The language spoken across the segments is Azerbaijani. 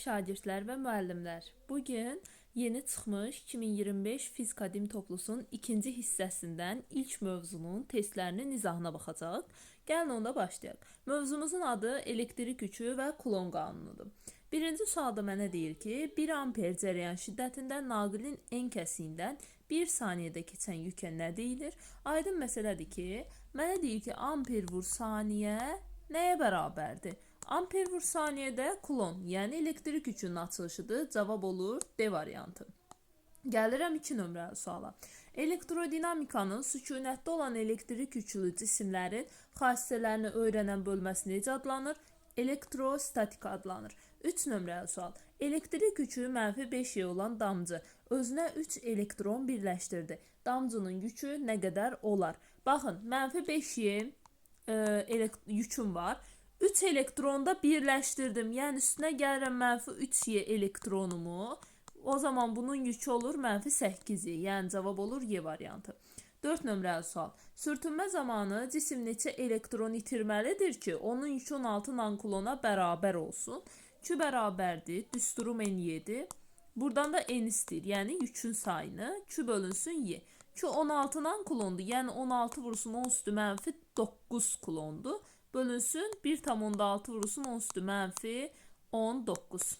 Şagirdlər və müəllimlər. Bu gün yeni çıxmış 2025 Fizika Dim toplusunun ikinci hissəsindən ilk mövzunun testlərinin izahına baxacağıq. Gəlin onda başlayaq. Mövzumuzun adı elektrik yükü və Kulon qanunudur. Birinci sualda mənə deyir ki, 1 amper cərəyan şiddətində naqilin en kəsiyindən 1 saniyədə keçən yükə nə deyilir? Aydın məsələdir ki, mənə deyir ki, amper vur saniyə nəyə bərabərdir? Amper vur saniyədə kulon, yəni elektrik yükünün açılışıdır. Cavab olur D variantı. Gəlirəm 2 nömrəli suala. Elektrodinamikanın sükunətdə olan elektrik yüklü cisimlərin xassələrini öyrənən bölməsi necə adlanır? Elektrostatika adlanır. 3 nömrəli sual. Elektrik yükü -5 E olan damcı özünə 3 elektron birləşdirdi. Damcının yükü nə qədər olar? Baxın, -5 E yüküm var. 3 elektronu da birləşdirdim. Yəni üstünə gəlirəm -3 E elektronumu. O zaman bunun yükü olur -8 E. Yəni cavab olur Y variantı. 4 nömrəli sual. Sürtünmə zamanı cisim neçə elektron itirməlidir ki, onun yükü 16 nankulona bərabər olsun? Q bərabərdir. Düsturum N7. Buradan da N istəyir. Yəni yükün sayını. Q bölünsün Y. Q 16 nankulondur. Yəni 16 vurulsun 10 üstü -9 kulondur. Bölünsün 1,6 vurulsun 10 üstü -19.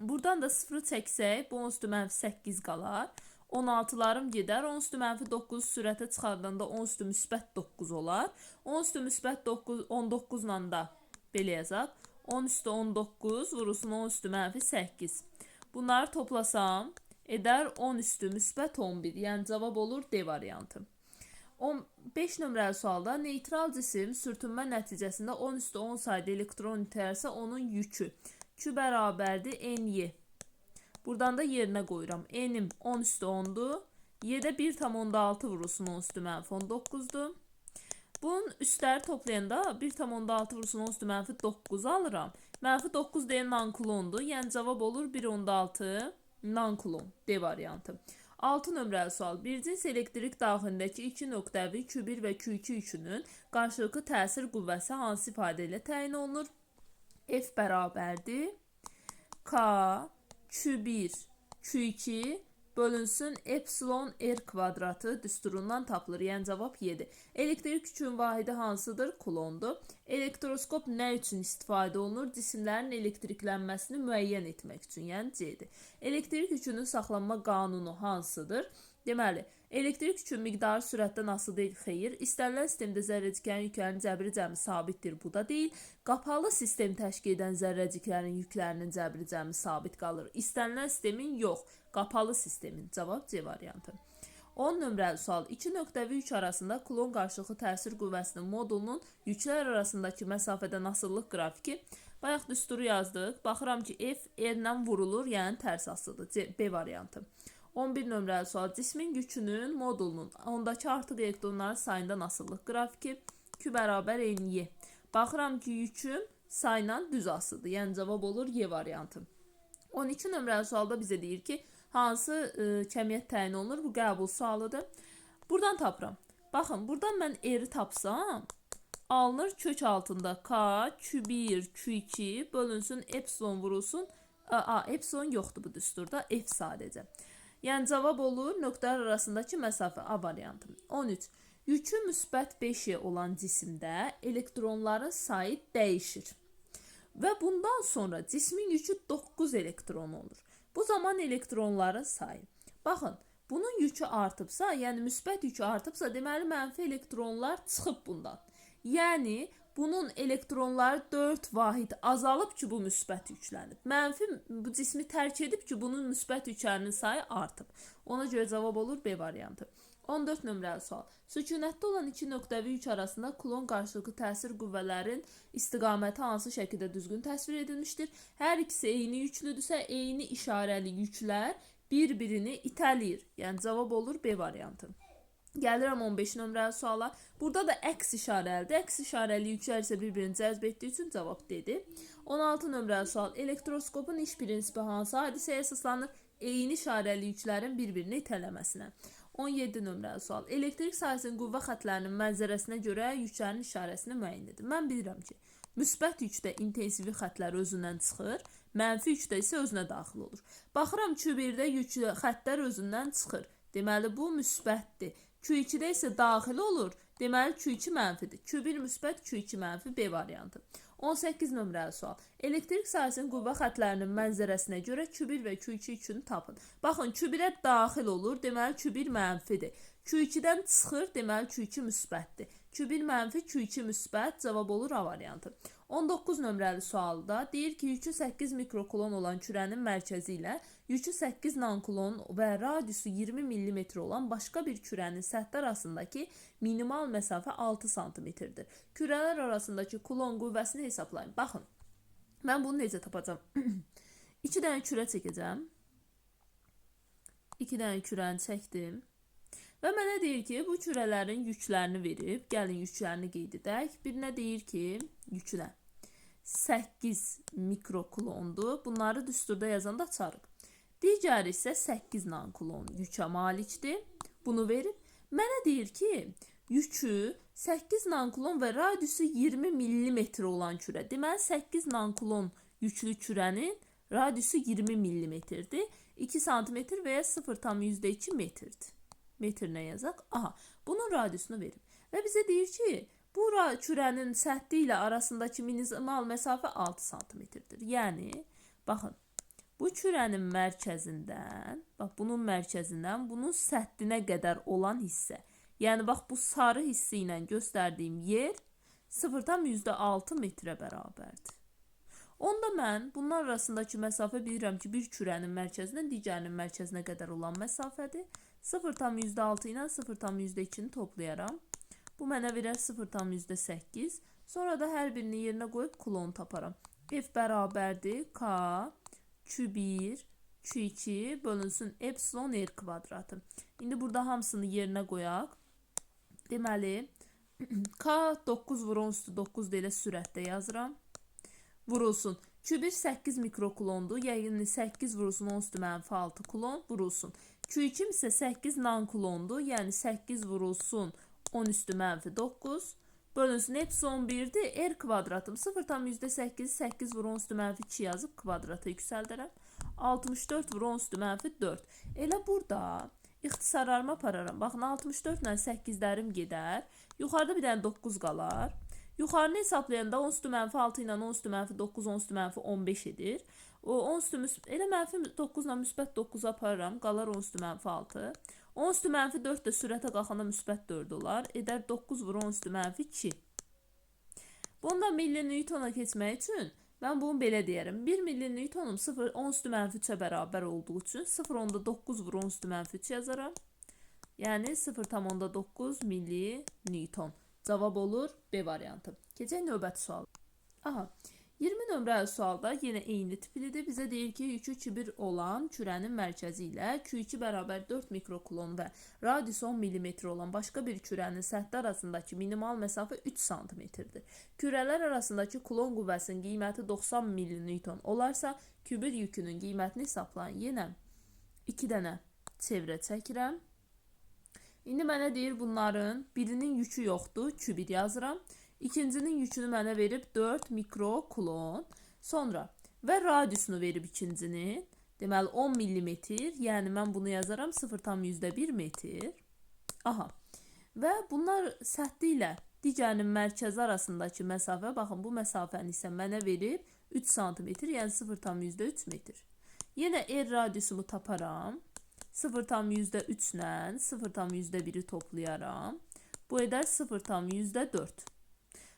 Buradan da 0-ı çəksək, bu 10 üstü -8 qalar. 16'larım gedər. 10 üstü -9 sürətə çıxardanda 10 üstü müsbət 9 olar. 10 üstü müsbət 9, 19 ilə da belə yazaq. 10 üstü 19 vurulsun 10 üstü -8. Bunları toplasam edər 10 üstü müsbət 11. Yəni cavab olur D variantı. 15 nömrəli sualda neytral cisim sürtünmə nəticəsində 10 üstü 10 sayda elektron itərsə onun yükü Q bərabərdir NY. Buradan da yerinə qoyuram. N-im 10 üstü 10-dur. Y-də 1,6 vurulsun 10 üstü -19-dur. Bunun üstləri toplayanda 1,6 vurulsun 10 üstü -9 alıram. -9 deyən nankulondur. Yəni cavab olur 1,6 nankulon. D variantı. 6 nömrəli sual. Bir cins elektrik daxilindəki iki nöqtəvi Q1 və Q2 yükünün qarşılıqlı təsir qüvvəsi hansı ifadə ilə təyin olunur? F bərabərdir K Q1 Q2 bölünsün epsilon R kvadratı düsturundan tapılır. Yəni cavab 7. Elektrik yükünün vahidi hansıdır? Kulondur. Elektroskop nə üçün istifadə olunur? Cisimlərin elektriklənməsini müəyyən etmək üçün, yəni C-dir. Elektrik yükünün saxlanma qanunu hansıdır? Deməli, elektrik yükünün miqdarı sürətdən asılı deyil, xeyir. İstənilən sistemdə zərrəciklərin yüklərinin cəbri cəmi sabitdir, bu da deyil. Qapalı sistem təşkil edən zərrəciklərin yüklərinin cəbri cəmi sabit qalır. İstənilən sistemin yox, qapalı sistemin. Cavab C variantı. 10 nömrəli sual. 2 nöqtəvi yük arasında kulon qarşılıqlı təsir qüvvəsinin modulunun yüklər arasındakı məsafədən asılılıq qrafiki. Bayaq düsturu yazdıq. Baxıram ki, F R-lə vurulur, yəni tərs asılıdır. C, B variantı. 11 nömrəli sual. Cismin yükünün modulunun ondakı artıq elektronların sayından asılılıq qrafiki. Q bərabər NY. Baxıram ki, yüküm sayla düz asılıdır. Yəni cavab olur Y variantı. 12 nömrəli sualda bizə deyir ki, hansı kəmiyyət təyin olunur? Bu qəbul sualıdır. Buradan tapıram. Baxın, buradan mən R-i tapsam, alınır kök altında K, Q1, Q2 bölünsün epsilon vurulsun. A, epsilon yoxdur bu düsturda, F sadəcə. Yəni cavab olur nöqtələr arasındakı məsafə A variantı. 13. Yükü müsbət 5 E olan cisimdə elektronların sayı dəyişir. Və bundan sonra cismin yükü 9 elektron olur. Bu zaman elektronların sayı. Baxın, bunun yükü artıbsa, yəni müsbət yükü artıbsa, deməli mənfi elektronlar çıxıb bundan. Yəni bunun elektronları 4 vahid azalıb ki, bu müsbət yüklənib. Mənfi bu cismi tərk edib ki, bunun müsbət yüklərinin sayı artıb. Ona görə cavab olur B variantı. 14 nömrəli sual. Sükunətdə olan iki nöqtəvi yük arasında kulon qarşılıqlı təsir qüvvələrin istiqaməti hansı şəkildə düzgün təsvir edilmişdir? Hər ikisi eyni yüklüdürsə, eyni işarəli yüklər bir-birini itələyir. Yəni cavab olur B variantı. Gəlirəm 15 nömrəli suala. Burada da əks işarəlidir. Əks işarəli yüklər isə bir-birini cəzb etdiyi üçün cavab D-dir. 16 nömrəli sual. Elektroskopun iş prinsipi hansı hadisəyə əsaslanır? Eyni işarəli yüklərin bir-birini itələməsinə. 17 nömrəli sual. Elektrik sahəsinin qüvvə xətlərinin mənzərəsinə görə yüklərin işarəsini müəyyən edin. Mən bilirəm ki, müsbət yükdə intensivi xətlər özündən çıxır. Mənfi 3 də isə özünə daxil olur. Baxıram Q1-də yüklü xəttlər özündən çıxır. Deməli, bu müsbətdir. Q2-də isə daxil olur. Deməli, Q2 mənfidir. Q1 müsbət, Q2 mənfi, B variantı. 18 nömrəli sual. Elektrik sahəsinin qüvvə xətlərinin mənzərəsinə görə Q1 və Q2 yükünü tapın. Baxın, Q1-ə daxil olur, deməli Q1 mənfidir. Q2-dən çıxır, deməli Q2 müsbətdir. Q1 mənfi, Q2 müsbət, cavab olur A variantı. 19 nömrəli sualda deyir ki, yükü 8 mikrokulon olan kürənin mərkəzi ilə yükü 8 nankulon və radiusu 20 mm olan başqa bir kürənin səthi arasındakı minimal məsafə 6 sm-dir. Kürələr arasındakı kulon qüvvəsini hesablayın. Baxın, mən bunu necə tapacağam? 2 dənə kürə çəkəcəm. 2 dənə kürəni çəkdim. Və mənə deyir ki, bu kürələrin yüklərini verib. Gəlin yüklərini qeyd edək. Birinə deyir ki, yükünə 8 mikrokulondur. Bunları düsturda yazanda açarıq. Digəri isə 8 nankulon yükə malikdir. Bunu verib. Mənə deyir ki, yükü 8 nankulon və radiusu 20 mm olan kürə. Deməli, 8 nankulon yüklü kürənin radiusu 20 mm-dir. 2 sm və ya 0,2 metrdir. Metrlə yazaq. Aha, bunun radiusunu verib. Və bizə deyir ki, bu kürənin səthi ilə arasındakı minimal məsafə 6 sm-dir. Yəni, baxın, bu kürənin mərkəzindən, bax, bunun mərkəzindən bunun səthinə qədər olan hissə. Yəni, bax, bu sarı hissi ilə göstərdiyim yer 0,6 metrə bərabərdir. Onda mən bunlar arasındakı məsafə bilirəm ki, bir kürənin mərkəzindən digərinin mərkəzinə qədər olan məsafədir. 0,6 ilə 0,2-ni toplayaram. Bu mənə verər 0,8. Sonra da hər birini yerinə qoyub kulon taparam. F bərabərdir K Q1 Q2 bölünsün epsilon R kvadratı. İndi burada hamısını yerinə qoyaq. Deməli, K 9 vur 10 üstü 9 elə sürətdə yazıram. Vurulsun. Q1 8 mikrokulondur. Yəni 8 vurulsun 10 üstü mənfi 6 kulon vurulsun. Q2 isə 8 nankulondur. Yəni 8 vurulsun 10 üstü mənfi 9. Bölünsün epsilon 1-dir. R kvadratım 0,8 8 vur 10 üstü mənfi 2 yazıb kvadrata yüksəldərəm. 64 vur 10 üstü mənfi 4. Elə burada ixtisarlarımı apararam. Baxın 64 ilə 8-lərim gedər. Yuxarıda bir dənə 9 qalar. Yuxarını hesablayanda 10 üstü mənfi 6 ilə 10 üstü mənfi 9, 10 üstü mənfi 15 edir. O 10 üstü elə mənfi 9 ilə müsbət 9 aparıram, qalar 10 üstü mənfi 6. 10 üstü mənfi 4 də sürətə qalxanda müsbət 4 olar. Edər 9 vur 10 üstü mənfi 2. Bunda milli-newtona keçmək üçün mən bunu belə deyərəm. 1 milli-newtonum 0, 10 üstü mənfi 3-ə bərabər olduğu üçün 0,9 vur 10 üstü mənfi 3 yazaram. Yəni 0,9 milli-newton. Cavab olur B variantı. Keçək növbəti sual. Aha. 20 nömrəli sualda yenə eyni tiplidir. Bizə deyir ki, yükü Q1 olan kürənin mərkəzi ilə Q2 bərabər 4 mikrokulon və radiusu 10 mm olan başqa bir kürənin səthi arasındakı minimal məsafə 3 sm-dir. Kürələr arasındakı kulon qüvvəsinin qiyməti 90 millinewton olarsa, Q1 yükünün qiymətini hesablayın. Yenə 2 dənə çevrə çəkirəm. İndi mənə deyir bunların birinin yükü yoxdur, Q1 yazıram. İkincinin yükünü mənə verib 4 mikrokulon. Sonra və radiusunu verib ikincinin. Deməli 10 millimetr. Yəni mən bunu yazaram 0,1 metr. Aha. Və bunlar səthi ilə digərinin mərkəzi arasındakı məsafə, baxın bu məsafəni isə mənə verib 3 sm, yəni 0,3 metr. Yenə R radiusumu taparam. 0,3 ilə 0,1-i toplayaram. Bu edər 0,4.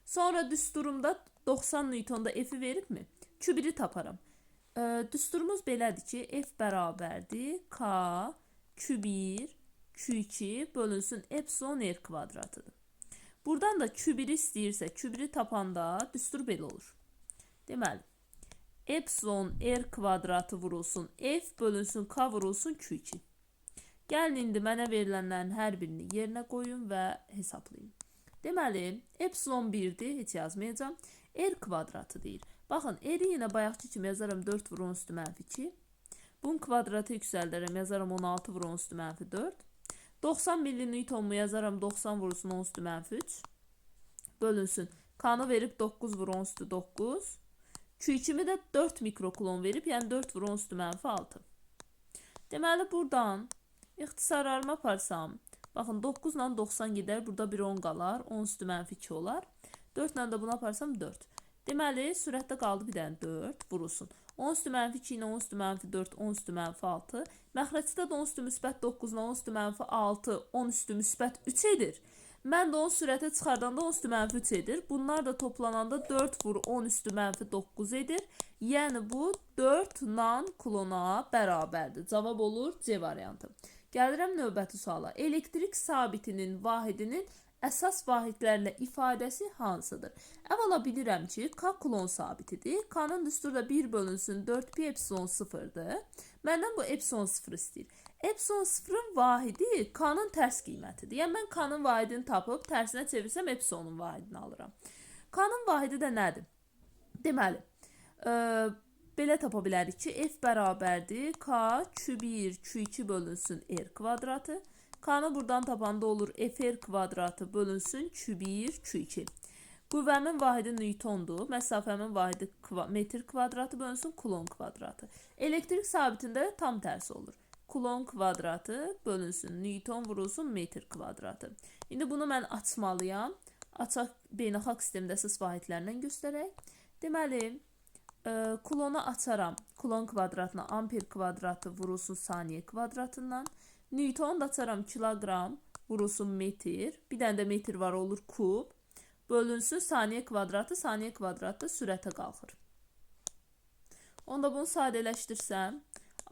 Sonra düsturumda 90 Newtonda F-i veribmi? Q1-i taparam. Düsturumuz belədir ki, F bərabərdir K Q1 Q2 bölünsün epsilon R kvadratıdır. Buradan da Q1-i istəyirsə, Q1-i tapanda düstur belə olur. Deməli, epsilon R kvadratı vurulsun F bölünsün K vurulsun Q2. Gəlin indi mənə verilənlərin hər birini yerinə qoyun və hesablayın. Deməli, epsilon 1-dir, heç yazmayacağam. R kvadratı deyir. Baxın, R-i yenə bayaqki kimi yazaram 4 vur 10 üstü mənfi 2. Bunun kvadratı yüksəldərəm, yazaram 16 vur 10 üstü mənfi 4. 90 millinewtonmu yazaram 90 vurulsun 10 üstü mənfi 3. Bölünsün. K-nı verib 9 vur 10 üstü 9. Q2-mi də 4 mikrokulon verib, yəni 4 vur 10 üstü mənfi 6. Deməli, buradan ixtisarlarımı aparsam, baxın 9 ilə 90 gedər, burada bir 10 qalar, 10 üstü mənfi 2 olar. 4 ilə də bunu aparsam 4. Deməli, sürətdə qaldı bir dənə 4 vurulsun. 10 üstü mənfi 2 ilə 10 üstü mənfi 4, 10 üstü mənfi 6. Məxrəcdə də 10 üstü müsbət 9 ilə 10 üstü mənfi 6, 10 üstü müsbət 3 edir. Mən də 10 sürətə çıxardanda 10 üstü mənfi 3 edir. Bunlar da toplananda 4 vur 10 üstü mənfi 9 edir. Yəni bu 4 nan kulona bərabərdir. Cavab olur C variantı. Gəlirəm növbəti suala. Elektrik sabitinin vahidinin əsas vahidlərlə ifadəsi hansıdır? Əvvəla bilirəm ki, K kulon sabitidir. K-nın düsturu da 1 bölünsün 4 pi epsilon 0-dır. Məndən bu epsilon 0 istəyir. Epsilon 0-ın vahidi K-nın tərs qiymətidir. Yəni mən K-nın vahidini tapıb tərsinə çevirsəm epsilonun vahidini alıram. K-nın vahidi də nədir? Deməli, belə tapa bilərik ki, F bərabərdir K Q1 Q2 bölünsün R kvadratı. K-nı buradan tapanda olur FR kvadratı bölünsün Q1 Q2. Qüvvəmin vahidi Newtondur. Məsafəmin vahidi metr kvadratı bölünsün kulon kvadratı. Elektrik sabitində tam tərsi olur. Kulon kvadratı bölünsün Newton vurulsun metr kvadratı. İndi bunu mən açmalıyam. Açaq beynəlxalq sistemdə əsas vahidlərlə göstərək. Deməli, kulonu açaram. Kulon kvadratına amper kvadratı vurulsun saniyə kvadratından. Newtonu da açaram kiloqram vurulsun metr. Bir dənə də metr var olur kub. Bölünsün saniyə kvadratı, saniyə kvadratı sürətə qalxır. Onda bunu sadələşdirsəm,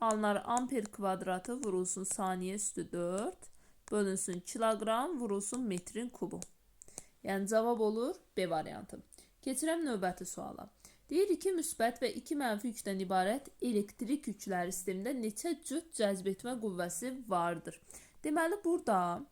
alınar amper kvadratı vurulsun saniyə üstü 4, bölünsün kiloqram vurulsun metrin kubu. Yəni cavab olur B variantı. Keçirəm növbəti suala. Deyir 2 müsbət və 2 mənfi yükdən ibarət elektrik yükləri sistemində neçə cüt cəzb etmə qüvvəsi vardır? Deməli, burada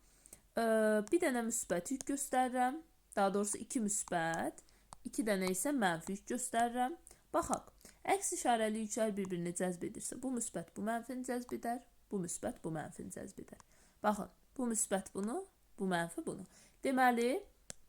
bir dənə müsbət yük göstərirəm. Daha doğrusu 2 müsbət, 2 dənə isə mənfi yük göstərirəm. Baxaq, əks işarəli yüklər bir-birini cəzb edirsə, bu müsbət bu mənfini cəzb edər, bu müsbət bu mənfini cəzb edər. Baxın, bu müsbət bunu, bu mənfi bunu. Deməli,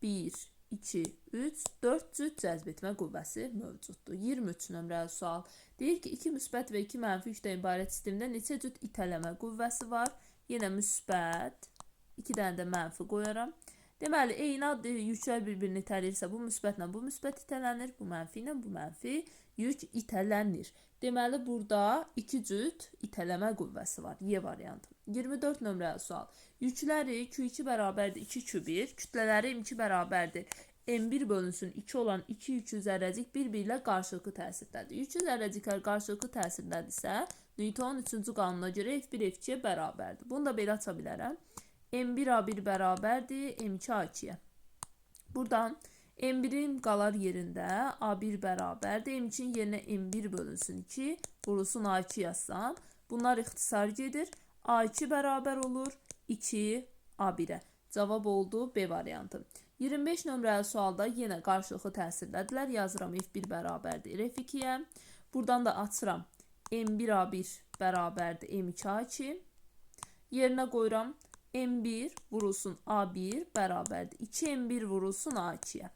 1, 2, 3, 4 cüt cəzb etmə qüvvəsi mövcuddur. 23 nömrəli sual. Deyir ki, 2 müsbət və 2 mənfi yükdən ibarət sistemdə neçə cüt itələmə qüvvəsi var? Yenə müsbət, 2 dənə də mənfi qoyaram. Deməli, eyni ad yüklər bir-birini itəlirsə, bu müsbətlə bu müsbət itələnir, bu mənfi ilə bu mənfi yük itələnir. Deməli, burada 2 cüt itələmə qüvvəsi var. Y variantı. 24 nömrəli sual. Yükləri Q2 bərabərdir 2 Q1, kütlələri M2 bərabərdir M1 bölünsün 2 olan 2 yüklü zərrəcik bir-biri ilə qarşılıqlı təsirdədir. Yüklü zərrəciklər qarşılıqlı təsirdədirsə, Newtonun 3-cü qanununa görə F1 F2-yə bərabərdir. Bunu da belə aça bilərəm. M1 A1 bərabərdir M2 A2-yə. Buradan M1-in qalar yerində A1 bərabərdir. M2-nin yerinə M1 bölünsün 2, vurulsun A2 yazsam. Bunlar ixtisar gedir. A2 bərabər olur 2 A1-ə. Cavab oldu B variantı. 25 nömrəli sualda yenə qarşılıqlı təsirdədirlər. Yazıram F1 bərabərdir F2-yə. Buradan da açıram M1 A1 bərabərdir M2 A2. Yerinə qoyuram M1 vurulsun A1 bərabərdir 2M1 vurulsun A2-yə.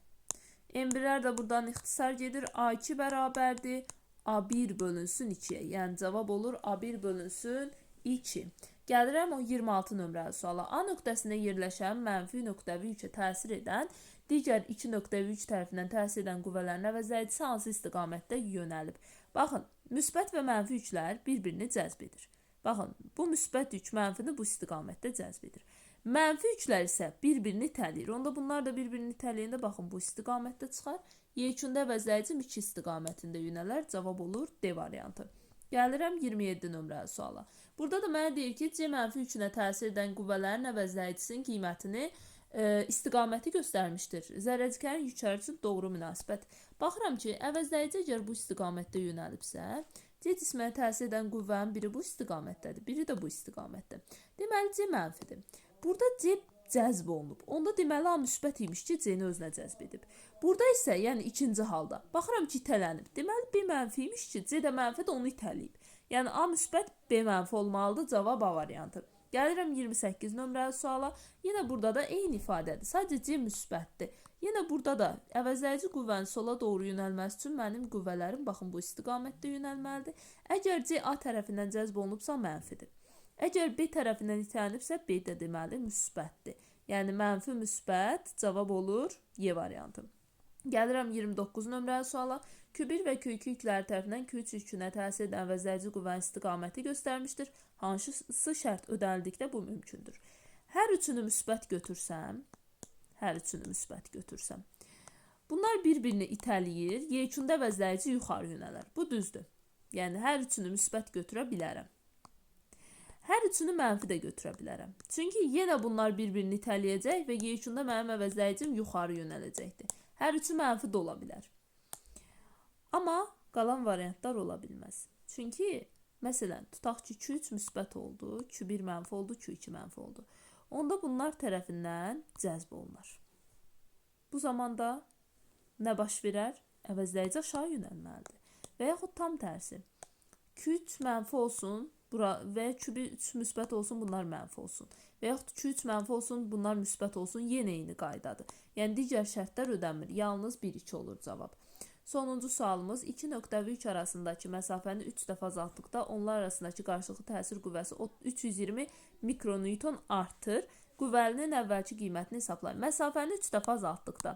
M1-lər də buradan ixtisar gedir. A2 bərabərdir A1 bölünsün 2-yə. Yəni cavab olur A1 bölünsün 2. Gəlirəm o 26 nömrəli suala. A nöqtəsində yerləşən mənfi nöqtəvi yükə təsir edən digər iki nöqtəvi yük tərəfindən təsir edən qüvvələrin əvəzləyicisi hansı istiqamətdə yönəlib? Baxın, müsbət və mənfi yüklər bir-birini cəzb edir. Baxın, bu müsbət yük mənfini bu istiqamətdə cəzb edir. Mənfi yüklər isə bir-birini itələyir. Onda bunlar da bir-birini itələyəndə baxın bu istiqamətdə çıxar. Yekunda əvəzləyicim iki istiqamətində yönələr. Cavab olur D variantı. Gəlirəm 27 nömrəli suala. Burada da mənə deyir ki, C mənfi yükünə təsir edən qüvvələrin əvəzləyicisinin qiymətini istiqaməti göstərmişdir. Zərrəciklərin yükləri üçün doğru münasibət. Baxıram ki, əvəzləyici əgər bu istiqamətdə yönəlibsə, C cisminə təsir edən qüvvənin biri bu istiqamətdədir, biri də bu istiqamətdə. Deməli, C mənfidir. Burada C cəzb olunub. Onda deməli A müsbət imiş ki, C-ni özünə cəzb edib. Burada isə, yəni ikinci halda, baxıram ki, itələnib. Deməli B mənfi imiş ki, C də mənfidir, onu itələyib. Yəni A müsbət, B mənfi olmalıdır. Cavab A variantı. Gəlirəm 28 nömrəli suala. Yenə burada da eyni ifadədir. Sadəcə C müsbətdir. Yenə burada da əvəzləyici qüvvənin sola doğru yönəlməsi üçün mənim qüvvələrim baxın bu istiqamətdə yönəlməlidir. Əgər C A tərəfindən cəzb olunubsa mənfidir. Əgər B tərəfindən itələnibsə B də deməli müsbətdir. Yəni mənfi müsbət cavab olur Y variantı. Gəlirəm 29 nömrəli suala. Q1 və Q2 yükləri tərəfindən Q3 yükünə təsir edən əvəzləyici qüvvənin istiqaməti göstərmişdir. Hansı şərt ödənildikdə bu mümkündür? Hər üçünü müsbət götürsəm, bunlar bir-birini itələyir, yekunda əvəzləyici yuxarı yönələr. Bu düzdür. Yəni hər üçünü müsbət götürə bilərəm. Hər üçünü mənfi də götürə bilərəm. Çünki yenə bunlar bir-birini itələyəcək və yekunda mənim əvəzləyicim yuxarı yönələcəkdir. Hər üçü mənfi də ola bilər. Amma qalan variantlar ola bilməz. Çünki, məsələn, tutaq ki, Q3 müsbət oldu, Q1 mənfi oldu, Q2 mənfi oldu. Onda bunlar tərəfindən cəzb olunar. Bu zamanda nə baş verər? Əvəzləyici aşağı yönəlməlidir. Və yaxud tam tərsi. Q3 mənfi olsun, bura və ya Q3 müsbət olsun, bunlar mənfi olsun. Və yaxud Q3 mənfi olsun, bunlar müsbət olsun, yenə eyni qaydadır. Yəni digər şərtlər ödənmir. Yalnız 1-2 olur cavab. Sonuncu sualımız 2 nöqtə və 3 arasındakı məsafəni 3 dəfə azaltdıqda onlar arasındakı qarşılıqlı təsir qüvvəsi 320 mikronewton artır. Qüvvəlinin əvvəlki qiymətini hesablayın. Məsafəni 3 dəfə azaltdıqda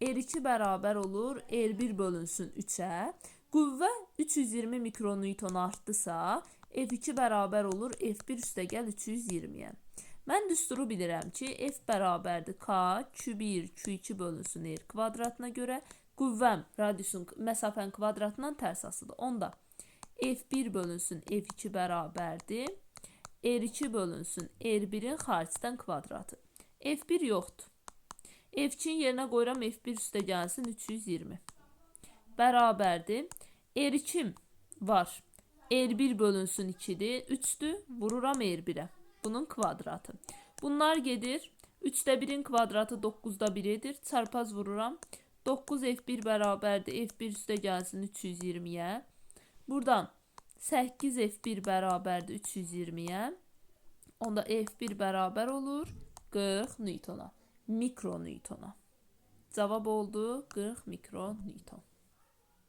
R2 bərabər olur R1 bölünsün 3-ə. Qüvvə 320 mikronewton artdısa F2 bərabər olur F1 üstəgəl 320-yə. Mən düsturu bilirəm ki, F bərabərdir K Q1 Q2 bölünsün R kvadratına görə. Qüvvəm radiusun məsafənin kvadratından tərs asılıdır. Onda F1 bölünsün F2 bərabərdir R2 bölünsün R1-in xaricdən kvadratı. F1 yoxdur. F2-nin yerinə qoyuram F1 üstə gəlsin 320. Bərabərdir. R2 var. R1 bölünsün 2-dir. 3-dür. Vururam R1-ə. Bunun kvadratı. Bunlar gedir. 3-də 1-in kvadratı 9-da 1 edir. Çarpaz vururam. 9 F1 bərabərdir. F1 üstə gəlsin 320-yə. Buradan 8 F1 bərabərdir 320-yə. Onda F1 bərabər olur 40 Newtona. Mikronewtona. Cavab oldu 40 mikronewton.